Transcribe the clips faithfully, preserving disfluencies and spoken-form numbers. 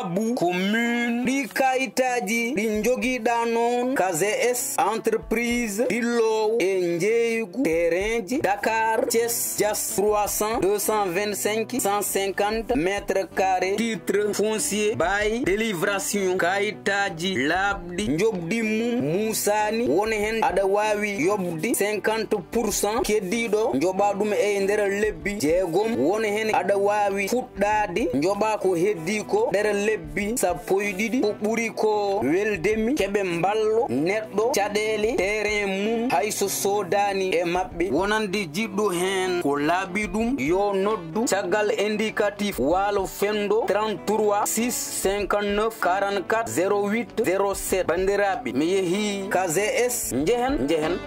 Bu commune ɗi kayitaaji ɗi njogiɗa noon, K G S, entreprise ɗilloowo e njeeygu terrainji Dakar, Thiès, Diass, trois cents, deux cent vingt-cinq, cent cinquante mètres carrés, titre foncier, bail, délibération, kayitaaji laaɓɗi, njoɓdi mum muusaani, won heen aɗa waawi yoɓde cinquante pour cent, keddiiɗo njoɓa ɗum e nder lebbi jeegom, won heen aɗa waawi fuɗɗaade njoɓa ko heddii ko nder lebbi sappo e ɗiɗi. Ko ɓuri ko weldemi, keɓe mballo neɗɗo caɗeele terrain mum hay so soodaani e maɓɓe. Wonande jiɗɗo heen ko laaɓi ɗum, yo noddu caggal indicatif Waalo Fenndo, trente-trois six cinquante-neuf quarante-quatre zéro huit zéro sept. Banndiraaɓe, mi yehii K Z S, njehen, njehen.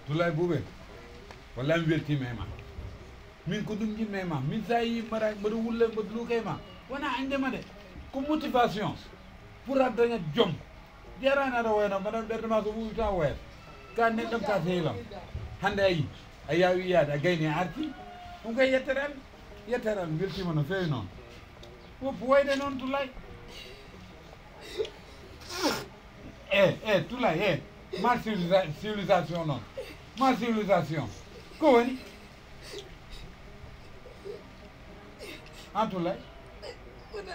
Tulay Buube, wallahi mi weltiima e ma. Min ko ɗum njiɗmi e ma. Min so a yii mbaɗa, mbaɗa wulle, mbaɗa luuka e ma. Wona añde ma de. Ko motivation. Pour a dañat jom. Jaraani aɗa woyano, mbaɗa ɓernde ma so wuuwi tan woyat. Ka neɗɗo ka sehil am. Hannde a yii. A yaawi yaade, a gayni a arti. Ɗum koye yettere am. Yettere am, weltiima no feewi noon. Woppu wayde noon Tulay. Eh, eh, Tulay, eh. Ma civilisa-, civilisation noon. Ma civilisation. Ko woni? An Tulay? Wona.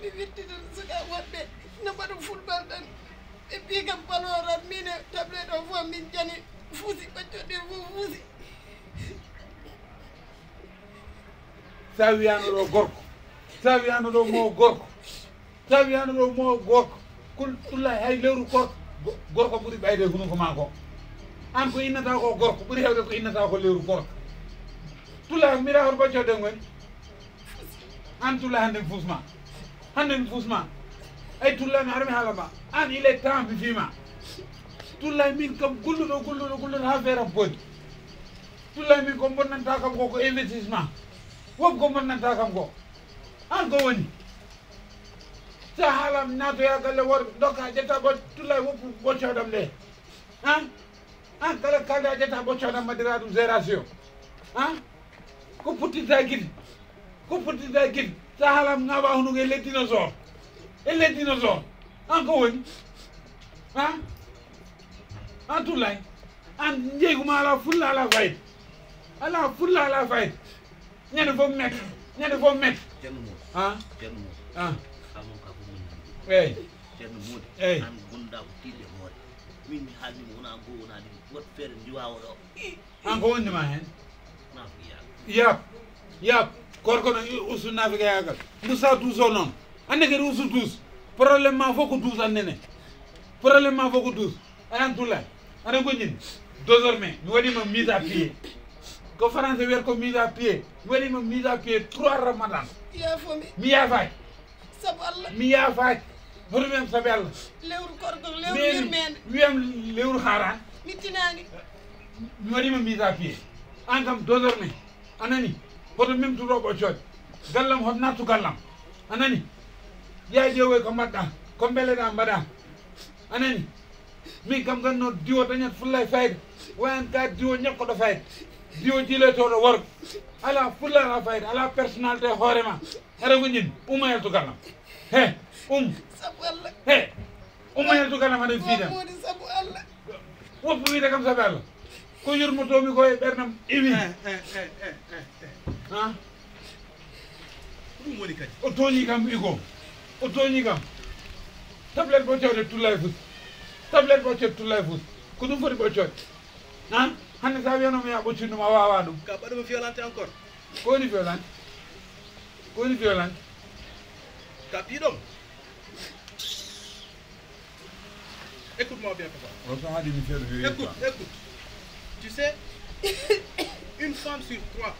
Mi witti tan suka woɗɓe no mbaɗa fulɓal tan. Ɓe mbii kam baloran min e tablette o fof min jani fuusi ɓaccoɗe fof fuusi. Sa wiyano ɗo gorko, sa wiyano ɗo mo gorko, sa wiyano ɗo mo gorko, kul tullay hay lewru korka, go-, gorko ɓuri ɓayde hunuko ma ko. An ko innata ko gorko, ɓuri hewde ko innata ko lewru korka. Tullay mira hoto ɓaccoɗe ngoni. An tullay hande mi fusma. Hande mi fusma. Ay tullay mi armi haala ma. An il est temps mi fima. Tullay min kam gulluɗo, gulluɗo, gulluɗo ha feere am boni. Tullay min ko bonnanta kam ko, ko investissement. Wop ko bonnanta kam ko. An ko woni? Sa haala mi natoya galle worɓe, dokka ƴetta bo tullay woppu boccodam nde. An? An kala kalda ƴetta boccodam madira ɗum gération. An? Ko puttinta gidi. Ko puttinta gidi. Sa haala mi ngawa hono e leddi no so. E leddi no so. An ko woni? An? An tullay. An njeygu ma ala fulla ala fayda. Ala fulla ala fayda. Ñande fof mette. Ñande fof mette. Ceerno Mody. Ah? Ceerno Mody. Ah. Xam nga ka ko mën na. Eey. Ceerno Mody. Eey. An gonɗa ko tiiɗde hoore. Min mi haalni mo wona goo wona ɗiɗi. Wat feere ndiwa oɗo. An ko wonde ma heen? Nafiya. Yap. Yap. Korko no usu nafiga yagal. Ndu sa duuso noon. Annde kadi usu duus. Problème ma fof ko duus annene. Problème ma fof ko duus. Ayan Tullay, aɗa goñɗini? Désormais, mi waɗima mise à pied. Ko français wiyata ko mise à pied. Mi waɗima mise à pied trois ramadan. Yaafomi. Mi yaafaaki. Sabu Allah. Mi yaafaaki. Hoto wiyam sabi Allah. Lewru korko, lewru yurmeende. Wiyam lewru haaraan. Mi tinaani. Mi waɗima mise à pied. An kam désormais. A nani? Hoto memtuɗo ɓoccooɗe. Gallam hoto nattu gallam. A nani? Yaa ƴeewoy ko mbaɗɗa, ko mbeleɗa mbaɗa. A nani? Min kam ganno diwo dañat fullay fayda. Wayan ka diwo ñakkoɗo fayda. Diwo jiiletoɗo worgo. Ala fulla ala fayda, ala personnalité hoore ma. Hara ko ñin, umma yaltu gallam. He, um. Sabu Allah. He, umma yaltu gallam haɗa fiidan. Modi sabu Allah. Woppu wiide kam sabi Allah. Ko yurmotomi ko e ɓernam iwi. Eh, eh, eh, eh, eh, eh. Ha? Ko ɗum woni kadi. O tooñi kam igo. O tooñi kam. Tablet ɓoccode tullay fus. Tablet ɓoccode tullay fus. Ko ɗum foti ɓoccode. Ha? Hannde sa wiyano mi ya ɓoccundu ma wawa ɗum. Ka ɓaɗuma violente encore. Ko woni violente? Ko woni violente? Ka piɗom. Écoute-moi bien, papa. On s'en a dit, monsieur le vieux. Écoute, écoute. Tu sais, une femme sur trois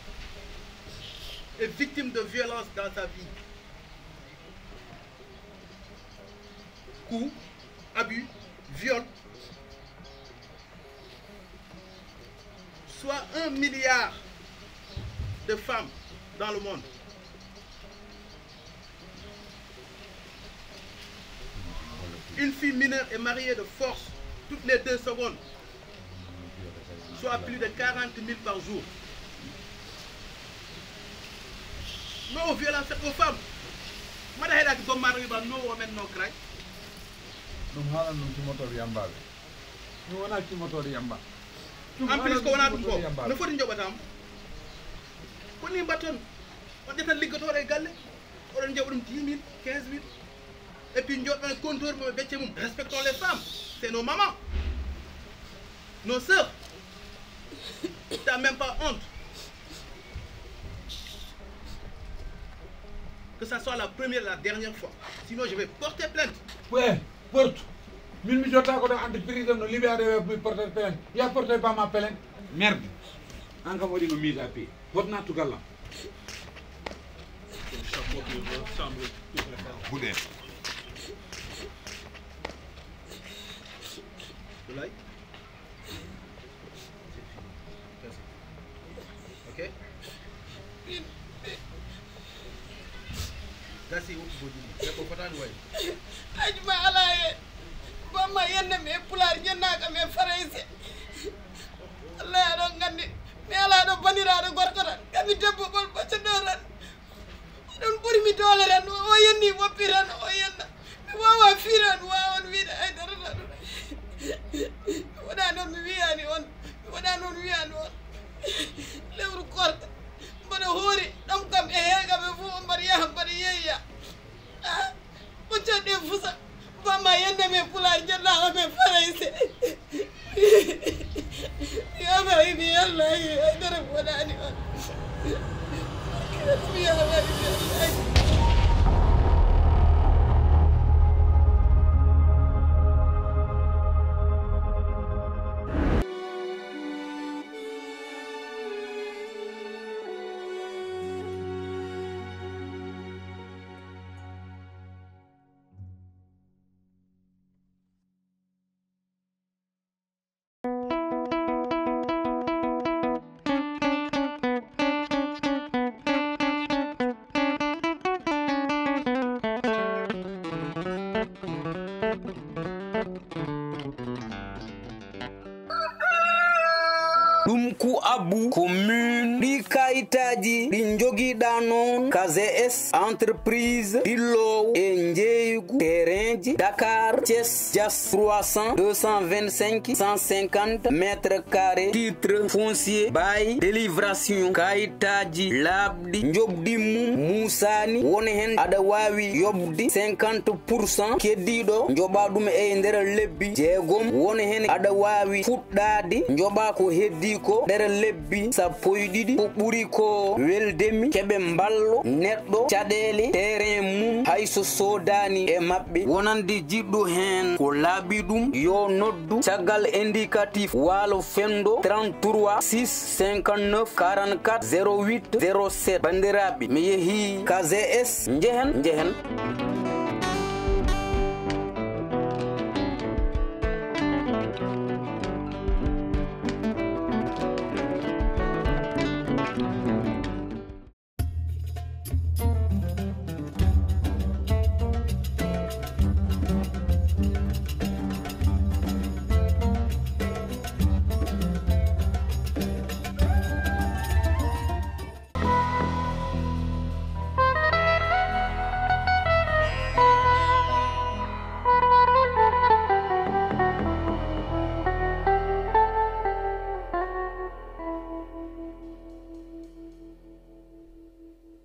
est victime de violence dans sa vie. Coup, abus, viol. Soit un milliard de femmes dans le monde. Une fille mineure est mariée de force toutes les deux secondes, soit plus de quarante mille par jour. No o violence aux femmes. Mbaɗa heɗaki gommaɗo wiɓa no women no cry. Ɗum haalan ɗum timmotoɓe yambaɓe. Mi wona timmotoɗo yamba. En plus ko wona ɗum ko no foti joɓatamo. Ko ni mbatton. On ƴettan liggotoɗo e galle. Oɗon joɓa ɗum dix mille, quinze mille. Et puis joɗɗon e compteur mum e becce mum. Respectons les femmes. C'est nos mamans, nos sœurs. T'as même pas honte. Que ça soit la première et la dernière fois. Sinon je vais porter plainte. Ouais, porte. Min mi jotta ko ɗo entreprise no liɓe aɗa mi porter plainte. Ya porter pas ma plainte. Merde. An kam waɗi no mise à pied. Hotna tugallam. Buɗe. Boulaye. Ok. Gasi woppu bojini. Debbo fotani wayi. Aji ma ala e bamma yenne mi e pulaar jennaka mi e farayse. Allah aɗon gandi mi ala ɗo baniraɗo gorko tan kami debbo ɓol ɓocco ɗo tan. Oɗon ɓuri mi doole tan o yenni woppi tan o yenna mi wawa fiira mi wawan wiide haydara tan. Mi waɗa noon mi wiyani on mi waɗa noon wiyani on. Lewru korka mbaɗa hoori ɗam kam e heegaɓe fof mbaɗa yaha mbaɗa yeeya. Ɓoccoɗe fusa bamma yende men pulaar jannama men farayse. Yamayi mi yallayi haydara mi waɗani on. Mi yamayi mi yallayi. Ɗum ku abbu ko min ɗi kayitaaji ɗi njogiɗa noon. K Z S entreprise ɗillowo e njeeygu terrainji Dakar Thiès Diass trois cents deux cent vingt-cinq cent cinquante mètres carrés, titre foncier bail délibération kayitaaji laaɓɗi njoɓdi mum musaani won heen aɗa waawi yoɓde cinquante pour cent keddiiɗo njoɓa ɗum e nder lebbi jeegom won heen aɗa waawi fuɗɗaade njoɓa ko heddii ko nder lebbi sappo e ɗiɗi ko ɓuri ko weldemi keɓe mballo neɗɗo caɗeele terrain mum hay so soodaani e maɓɓe wonande jiɗɗo heen ko laaɓi ɗum yo noddu caggal indicatif waalo fenndo trente-trois six cinquante-neuf quarante-quatre zéro huit zéro sept banndiraaɓe mi yehii K Z S njehen njehen.